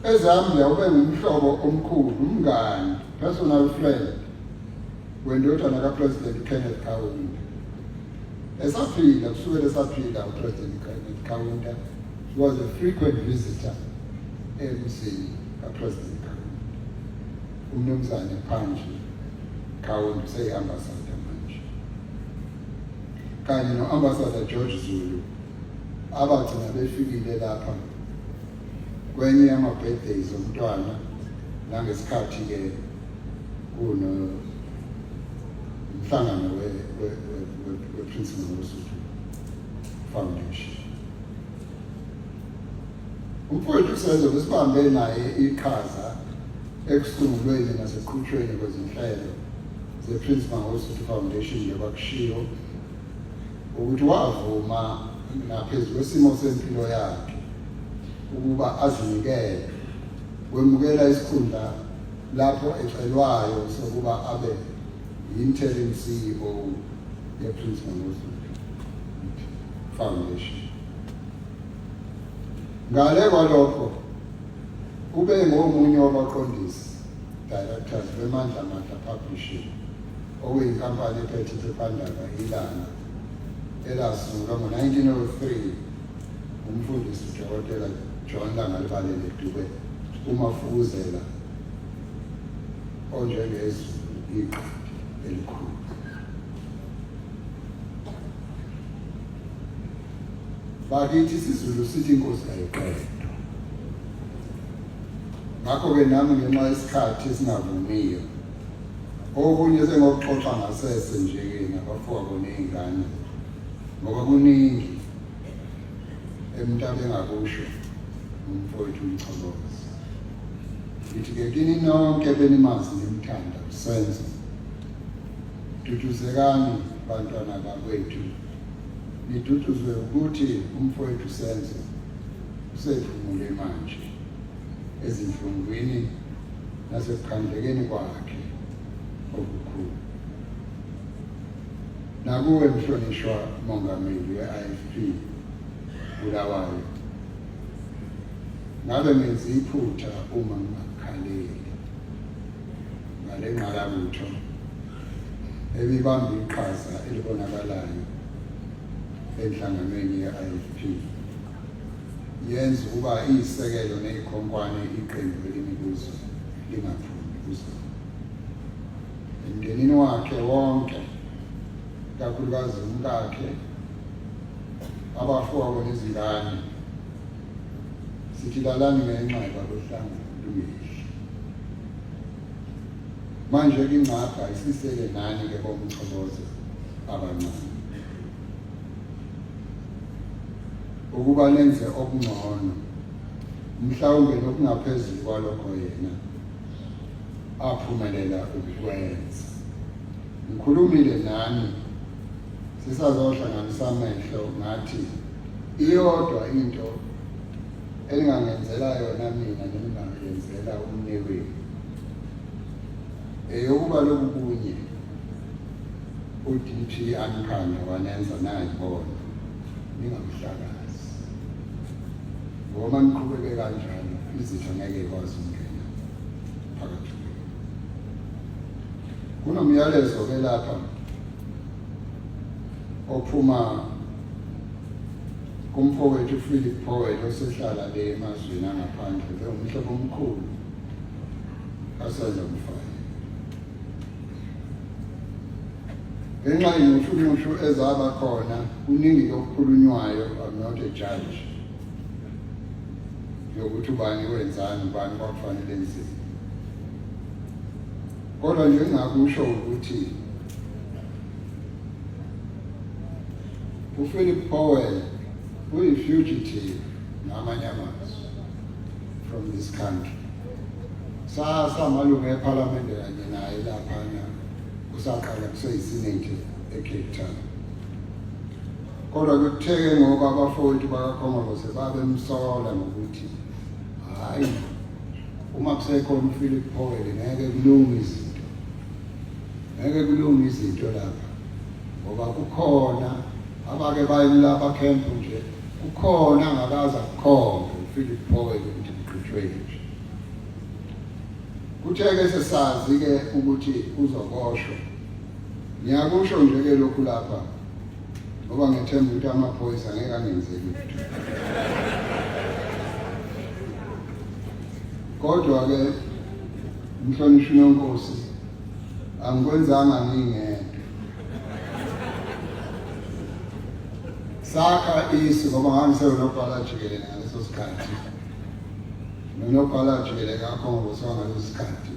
EZambia ube ngumhlobo omkhulu, umngani, personal friend wendodana kaPresident Kenneth Kaunda. Esaphila, kusukela esaphila uPresident Kenneth Kaunda, he was a frequent visitor emzini kaPresident Kaunda. UMnumzane Panji Kaunda useyi-ambassador manje. Kanye no-ambassador George Zulu abagcina befikile lapha kwenye yama-birthdays omntwana nangesikhathi-ke kunomhlangano we-Prince Mangosuthu Foundation. Umfowethu Senzo besibambe naye iqhaza ekusungulweni naseqhutshweni kwezinhlelo ze-Prince Mangosuthu Foundation njengoba kushiwo ukuthi wavuma naphezu kwesimo sempilo yakhe ukuba azinikele wemukela isikhundla lapho ecelwayo sokuba abe yi-interim CEO ye-Prince Mangosuthu Foundation. Ngale kwalokho ube ngomunye wabaqondisi directors beMandla Mandla Publishing okuyinkampani ephethe iphephandaba iLanga elasungulwa ngo-1903 umfundisi uDokotela John Langalibalele Dube uMafukuzela onjengezulu iqadi elikhulu. Bakithi isiZulu sithi inkosi ayiqedwa. Ngakho-ke nami ngenxa yesikhathi esingavumiyo okunye sengokuxoxa ngasese nje-ke nabafowabo ney'ngane ngoba kuningi umuntu abengakusho ngumfowethu uMcholozi. Ngithi-ke kini nonke benimazi nimthanda uSenzo, duduzekani bantwana bakwethu, niduduzwe ukuthi umfowethu Senzo usephumule manje ezinhlungwini nasekukhandlekeni kwakhe okukhulu. Nakuwe mhlonishwa mongameli we-IFP Bulawayo, ngabe ngenza iphutha uma ngingakukhaleli ngale ngqalabutho ebibamba iqhaza elibonakalayo enhlanganweni ye-IFP yenza ukuba iyisekelo neyikhonkwane iqembu elimibuzo lingaphumi kuzona. Emndenini wakhe wonke, kakhulukazi umkakhe, abafowabo nezingane, sithi lalani ngenxeba lohlanga lungehli. Manje-ke ingcabha isisele nani-ke bomchobozo abancane ukuba nenze okungcono mhlawumbe nokungaphezulu kwalokho yena aphumelela ukukwenza. Ngikhulumile nani sisazohlanganisa amehlo ngathi iyodwa into eningangenzela yona mina neningangenzela umnewenu eyokuba lokhu kunye uDP anikhanda wanenza nayibona ningamhlakazi ngoba niqhubeke kanjalo izitha ngeke ikwazi ukungena phakathi kwenu. Kunomyalezo ke lapha ophuma kumfowethu uPhilip Powell osehlala le emazweni angaphandle bewumhlobo omkhulu kaSenzo Mfaya. Ngenxa yenxushunxushu ezaba khona kuningi okukhulunywayo, I'm not a judge yokuthi ubani wenzani ubani kwakufanele enzeni, kodwa nje engingakusho ukuthi UPhilip Powell uyi-fugitive ngamanye amazwi from this country. Sasamalungu ephalamende kanye naye laphana kusaqala kuseyisenate eCape Town. Kodwa kuthe-ke ngoba abafowethu bakaKhongolose babemsola ngokuthi hhayi uma kusekhona uPhilip Powell ngeke kulunge izinto, ngeke kulunge izinto lapha ngoba kukhona abake bayimlapha camp nje, kukhona angakaze akukhombe uPhilip Powell ukuthi kugqitshwe nje. Kuthe-ke sesazi-ke ukuthi uzoboshwa, ngiyakusho nje-ke lokhu lapha ngoba ngethemba ukuthi amaphoyisa ngeke angenzeli lutho. Kodwa-ke mhlonishwa uNonkosi, angikwenzanga ngingedwa. Sakha isu ngoba ngangisewunobhala jikelele ngaleso sikhathi. Nonobhala jikelele kaKhongolose wangaleso sikhathi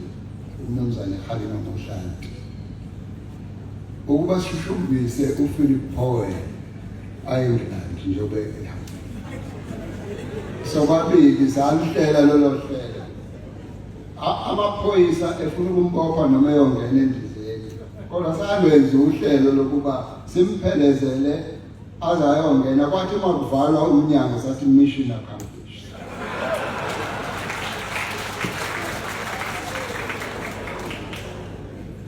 uMnumzane Kgalema Motlanthe. Ukuba sishushumbise uPhilip Powell ayeNgilandi njengoba ehambile. Sobabili saluhlela lolo hlelo. Amaphoyisa efuna ukumbopha noma eyongena endizeni, kodwa salwenza uhlelo lokuba simphelezele aze ayongena. Kwathi uma kuvalwa umnyango sathi mission accomplished.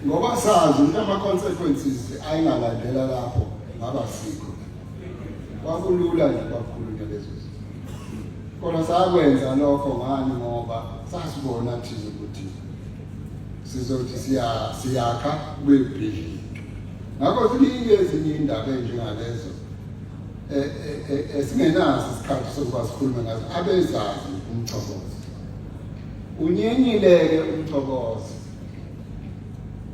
Ngoba sazi ukuthi ama-consequences ayengalandela lapho ngaba sikho. Kwakulula nje kwakhulunywa lezo zinto. Kodwa sakwenza lokho ngani ngoba sasibona thina ukuthi sizothi siyakha kube bhidlika. Ngakho ziningi ezinye iy'ndaba ey'njengalezo esingenaso isikhathi sokuba sikhulume ngazo, abezazi umchokozo. Unyenyile-ke umchokozo.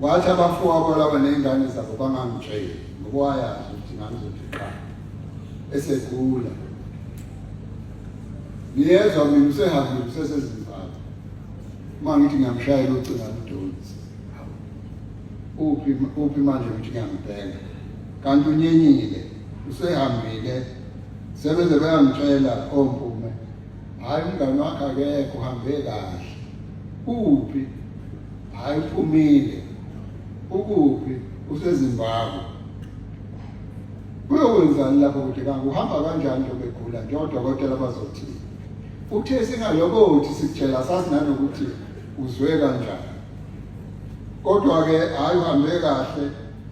Wathi abafowabo laba ney'ngane zabo bangangitsheli ngoba wayazi ukuthi ngangizothi qha esegula. Ngiyezwa mina usehambile useseZimbabwe. Uma ngithi ngiyamshayela ucingo aludonsi. Uphi uphi manje ngithi ngiyambheka. Kanti unyenyile usehambile sebeze bayangitshela ompume. Hhayi umngane wakhe akekho uhambe kahle. Uphi? Hhayi uphumile. Ukuphi? UseZimbabwe. Uyokwenzani lapho kude kanga? Uhamba kanjani njengoba egula nje odokotela bazothini? Uthe singalokothi sikutshela sazi nanokuthi uzwe kanjani. Kodwa-ke hhayi uhambe kahle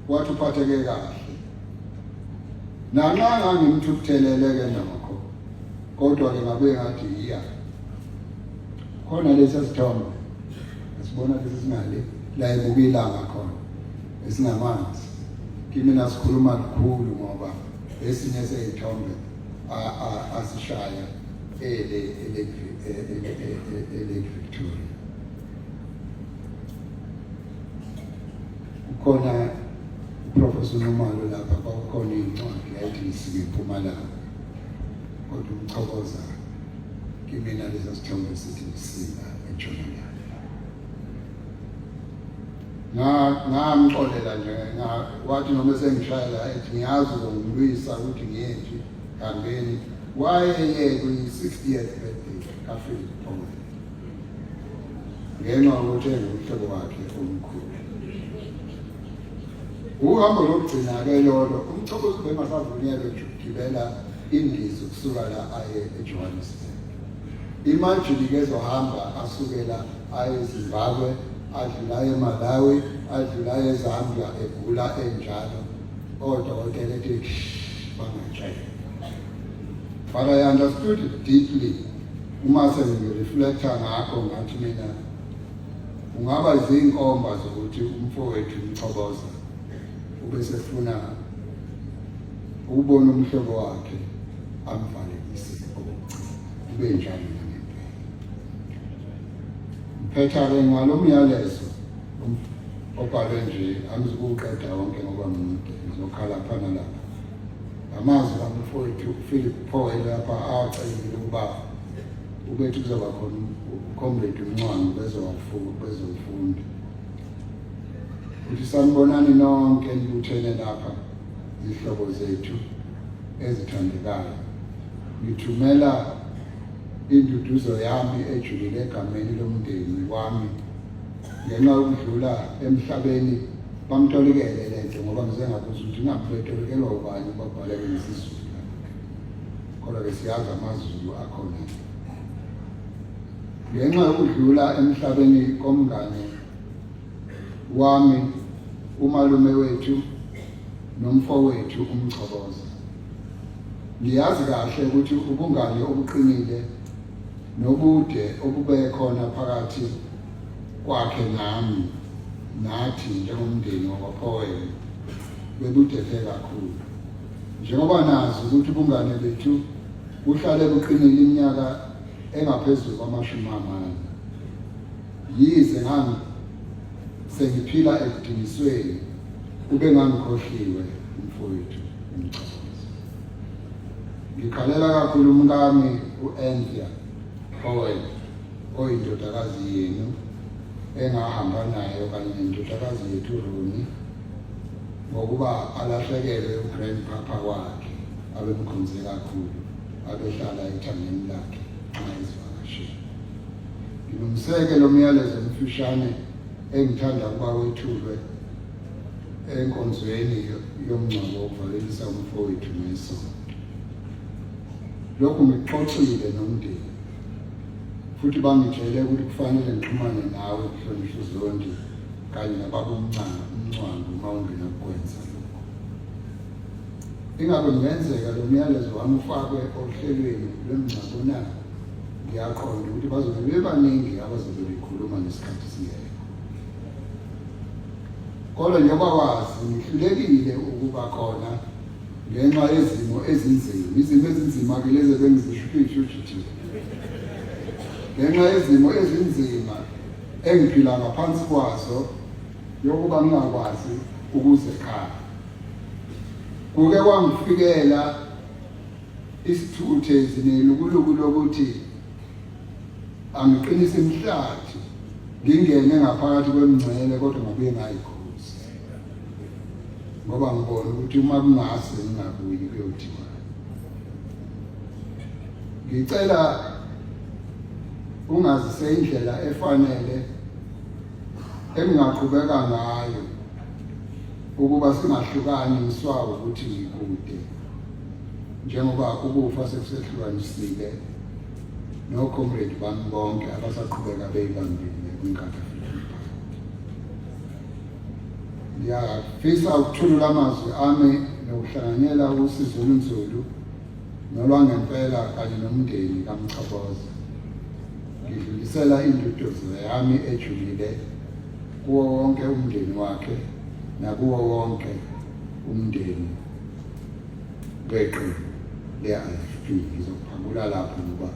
wathi uphatheke kahle. Nanxa ngangimthukuthelele-ke nokho kodwa-ke ngabuye ngathi iya khona lesi sithombe esibona lesi singale la ebuka ilanga khona esingamanzi kimina sikhuluma lukhulu ngoba esinye seyithombe asishaya ele ele Victoria. Kukhona uProfessor Nxumalo lapha, kwakukhona iy'ncwadi yayithi ngisike impumalanga, kodwa umchokoza kimina lesa sithombe sithi ngisika entshonalanga. Ngamxolela nje, wathi noma esengishayela ethi ngiyazi uzongilwisa ukuthi ngiyephi hambeni. Wayeye kwi-60th birthday kaPhilip Powell ngenxa yokuthi engumhlobo wakhe omkhulu. Uhambo lokugcina-ke lolo, umchokozi ubengasavunyelwe nje ukugibela indiza ukusuka la aye eJohannesburg. Imagine-ke ezohamba asukela aye eZimbabwe, adlula aye eMalawi, adlula aye eZambia, egula enjalo. Odokotela ethi bangatshela. But I understood it deeply. Uma sengireflecta ngakho ngathi mina kungaba zinkomba zokuthi umfowethu uMchoboza ubesefuna ukubona umhlobo wakhe amvalelise okugcina kube njalo nangempela. Ngiphetha-ke ngalo myalezo obhalwe nje, angizukuwuqeda wonke ngoba mmude, ngizokhala lapha nalapha. Amazwi kamfowethu uPhilip Powell lapha awacelile ukuba ubethi kuzoba khona uComrade uMncwango bezowufunda. Uthi sanibonani nonke nibuthene lapha zihlobo zethu. ezithandekayo, ngithumela induduzo yami ejulile egameni lomndeni wami ngenxa yokudlula emhlabeni. Bamtolikele lento ngoba ngize ngabuza ukuthi ngabe betolikelwa ubani, babhaleke ngesiZulu, kodwa-ke siyazi amaZulu akhona. Ngenxa yokudlula emhlabeni komngane wami, umalume wethu nomfowethu uMchoboza. Ngiyazi kahle ukuthi ubungane obuqinile nobude obubekhona phakathi kwakhe nami, nathi njengomndeni wakwaPowell, bebudephe kakhulu. Njengoba nazi ukuthi ubungane bethu buhlale buqinile iminyaka engaphezulu kwama-40, yize ngangi sengiphila ekudingisweni, ubengangikhohliwe umfowethu uMchoboza. Ngikhalela kakhulu umkami u-Anthea Powell, oyindodakazi yenu engahamba nayo kanye nendodakazi yethu uRoni, ngokuba alahlekelwe ugrandpapa wakhe abemkhonze kakhulu, abehlala ethangeni lakhe nxa ezivakashela. Ngilungiseke lo myalezo omfushane engithanda ukuba wethulwe enkonzweni yomngcwabo wokuvalelisa umfowethu ngesonto. Lokhu ngikuxoxile nomndeni futhi bangitshele ukuthi kufanele ngixhumane nawe mhlonishwa uZondi kanye nababa uMncwango uma ungenakukwenza lokho. Ingabe kungenzeka lo myalezo wami ufakwe ohlelweni lwemngcwabo na? Ngiyaqonda ukuthi bazobe bebaningi abazobe bekhuluma ngesikhathi singekho. Kodwa njengoba wazi, ngihlulekile ukuba khona ngenxa yezimo ezinzima. Izimo ezinzima-ke lezi ebengizisho ukuthi fugitive. Ngenxa yezimo ezinzima engiphila ngaphansi kwazo yokuba ngingakwazi ukuza ekhaya. Kuke kwangifikela isithukuthezi nelukuluku lokuthi angiqinise imihlathi ngingene ngaphakathi kwemingcele, kodwa ngabuye ngayikhuza ngoba ngibona ukuthi uma kungase ngingabuyi kuyothiwa. Ngicela ungazise indlela efanele engingaqhubeka ngayo ukuba singahlukani ngiswawo ukuthi ngikude, njengoba ukufa sekusehlukanisile no-comrade bami bonke abasaqhubeka beyibambile kwiNkatha Freedom Party. Ngiyafisa ukuthulula amazwi ami nokuhlanganyela usizo olunzulu nolwangempela kanye nomndeni kaMchoboza. Ngidlulisela induduzo yami ejulile kuwo wonke umndeni wakhe nakuwo wonke umndeni weqembu le-IFP. Ngizophakula lapho ngoba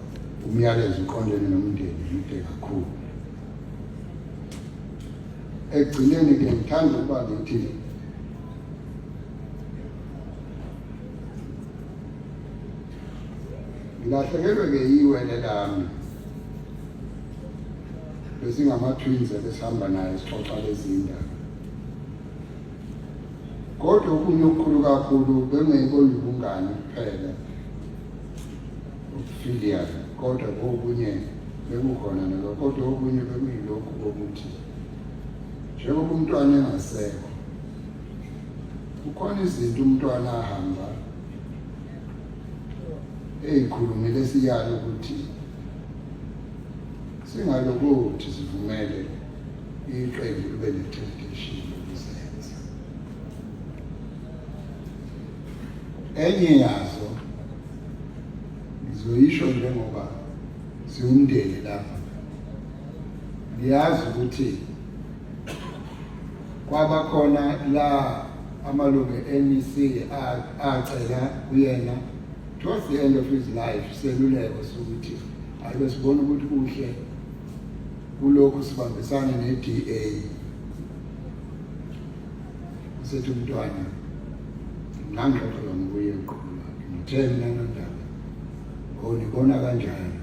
umyalezo uqondene nomndeni mude kakhulu. Ekugcineni-ke ngithanda ukuba ngithi ngilahlekelwe-ke yiwele lami, besingama-twins ebesihamba naye sixoxa lezi ndaba, kodwa okunye okukhulu kakhulu bengeyibona ubungani kuphela ubufilial, kodwa kokunye bekukhona nalo, kodwa okunye bekuyilokhu kokuthi njengoba umntwana engasekho, kukhona izinto umntwana ahamba eyikhulumile esiyalo ukuthi singalokothi sivumele iqembu libe ne-temptation yokuzenza. Enye yazo ngizoyisho njengoba siwumndeni lapha. Ngiyazi ukuthi kwaba khona la amalungu e-NEC acela kuyena towards the end of his life seluleko sokuthi ayibe sibona ukuthi kuhle kulokhu sibambisane ne-DA. Usethi umntwana ngangixoxela ngokuye uqobo lwakhe, ngithe mina nondaba oh nibona kanjani?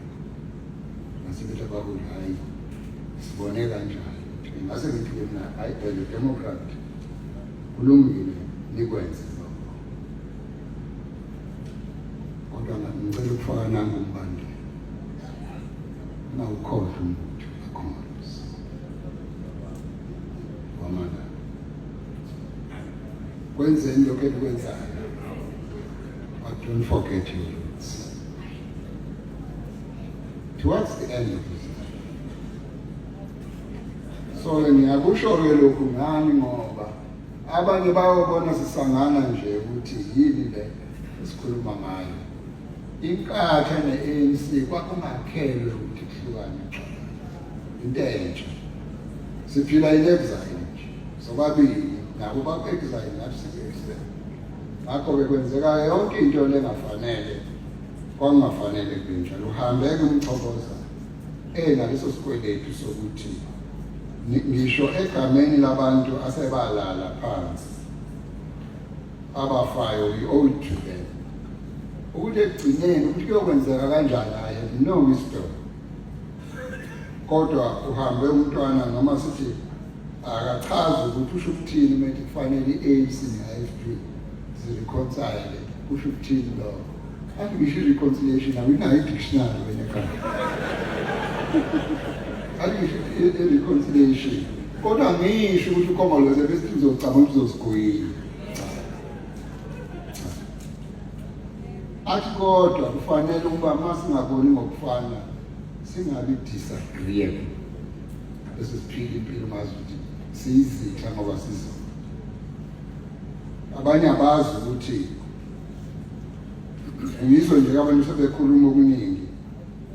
Ngase bethi abaholi hhayi sibone kanjani. Ngase ngithi-ke mina hhayi as a democrat kulungile nikwenze lokho. Kodwa ngicela ukufaka nangu umbandela. Ungawukhohlwa umbutho kaCongress. Wamala. Kwenzeni lokho enikwenzayo. But don't forget your roots. Towards the end of his life. So ngiyakusho-ke lokhu ngani ngoba abanye bayobona sisangana nje ukuthi yini le esikhuluma ngayo. Inkatha ne-ANC kwakungakhelwe ukuthi kuhlukane into entsha. Siphila in exile nje sobabili nabo baku-exile nathi siku-exile. Ngakho-ke kwenzeka yonke into lengafanele kwakungafanele kube njalo. Uhambeke umchokoza enaleso sikweletu sokuthi ngisho egameni labantu asebalala phansi abafayo we owe it to them ukuthi ekugcineni ukuthi kuyokwenzeka kanjani I have no wisdom kodwa uhambe umntwana noma sithi akachazi ukuthi usho ukuthini uma ethi kufanele i-ANC ne-IFP zireconcile kusho ukuthini lokho athi ngisho i-reconciliation awinayo i-dictionary wena ekhaya athi ngisho i-reconciliation kodwa ngisho ukuthi ukhongolose bese uzocabanga ukuthi uzosigwila athi kodwa kufanele ukuba uma singaboni ngokufana singabi disagreeable bese siphila impilo mazi ukuthi siyizitha ngoba sizo abanye abazi ukuthi ngizwe nje abantu sebekhuluma okuningi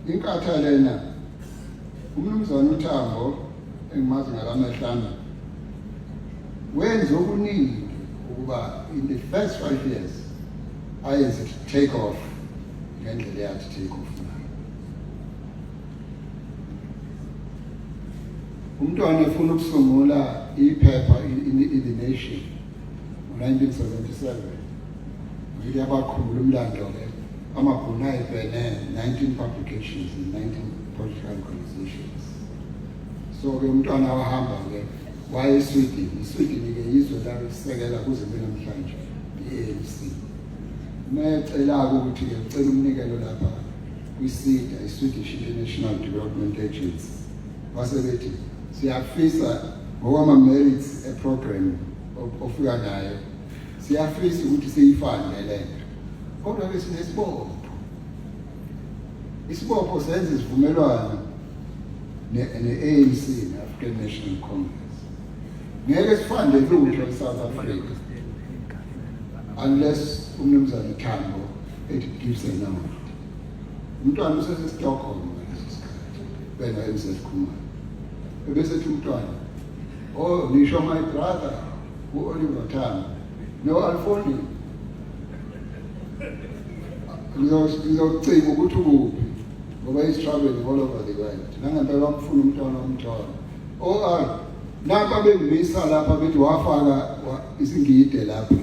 inkatha lena umnumzane uThambo engimazi ngalamehlana wenza okuningi ukuba in the first 5 years ayenze take off ngendlela eyathi take off ngayo. Umntwana efuna ukusungula iphepha in the Nation ngo-1977 ngithi abakhumbula umlando-ke amabhunu ayebhene 19 publications in 19 political organizations. So-ke umntwana wahamba-ke waye eSweden. ISweden-ke yizwe lalisekela kuze kube namhlanje i-ANC. Uma ecela-ke ukuthi-ke ucela umnikelo lapha kwi-SIDA, i-Swedish International Development Agency, wase bethi siyafisa ngokwama-merits e-program ofika nayo siyafisa ukuthi siyifande le nto kodwa-ke sinesibopho isibopho senza isivumelwano ne-ANC ne-African National Congress ngeke sifande lutho e-South Africa unless umnumzane Thambo ethi gives a nod umntwana usese-Stockholm ngaleso sikhathi bena MZ Khumalo ebesethi umntwana oh ngisho my brother u-Oliver Tambo no Alfoni ngizocinga ukuthi ukuphi ngoba he's traveling all over the world nangempela wamfuna umntwana wamthola oh ah napa bengimisa lapha bethi wafaka isingide lapha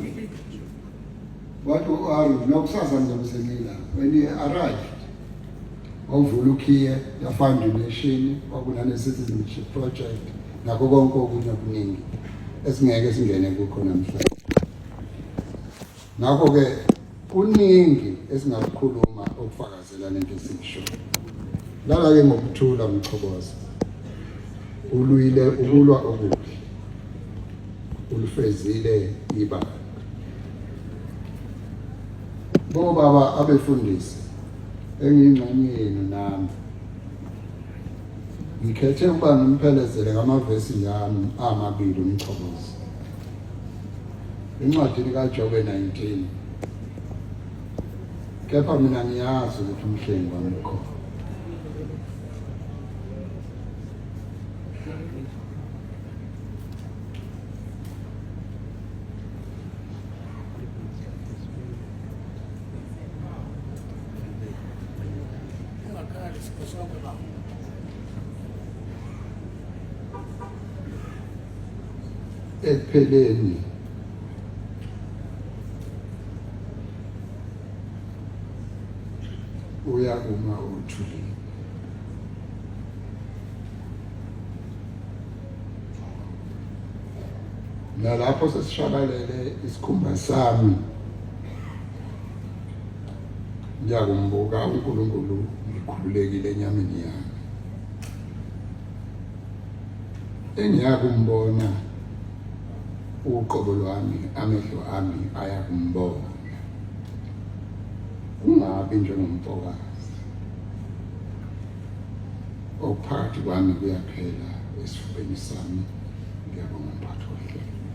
wathi u-Aaron nokusasa ngizobe sengilapha when he arrived wavula ukhiye yafunda nation kwakunane-citizenship project nakho konke okunye okuningi esingeke singene kukho namhlanje. Ngakho-ke kuningi esingakukhuluma okufakazela lento esiyisho. Lala-ke ngokuthula Mchoboza, ulwile ukulwa okuhle, ulifezile ibanga. Bobaba abefundisi engiyingxenye yenu nami ngikhethe ukuba ngimphelezele ngamavesi nje amabili umchobozi encwadini kaJobe 19 kepha mina ngiyazi ukuthi umhlengi wami ukhona. Ungakhali sibosonke baba. Ekupheleni uyakuma uthulile. Nalapho sesishabalele isikhumba sami Ngiyakumbuka uNkulunkulu ngikhululekile enyameni yami. Engiyakumbona uqobo lwami, amehlo ami ayakumbona. Kungabi njengomfokazi. Okuphakathi kwami kuyaphela esifubeni sami. Ngiyabonga mphathi wohlelo.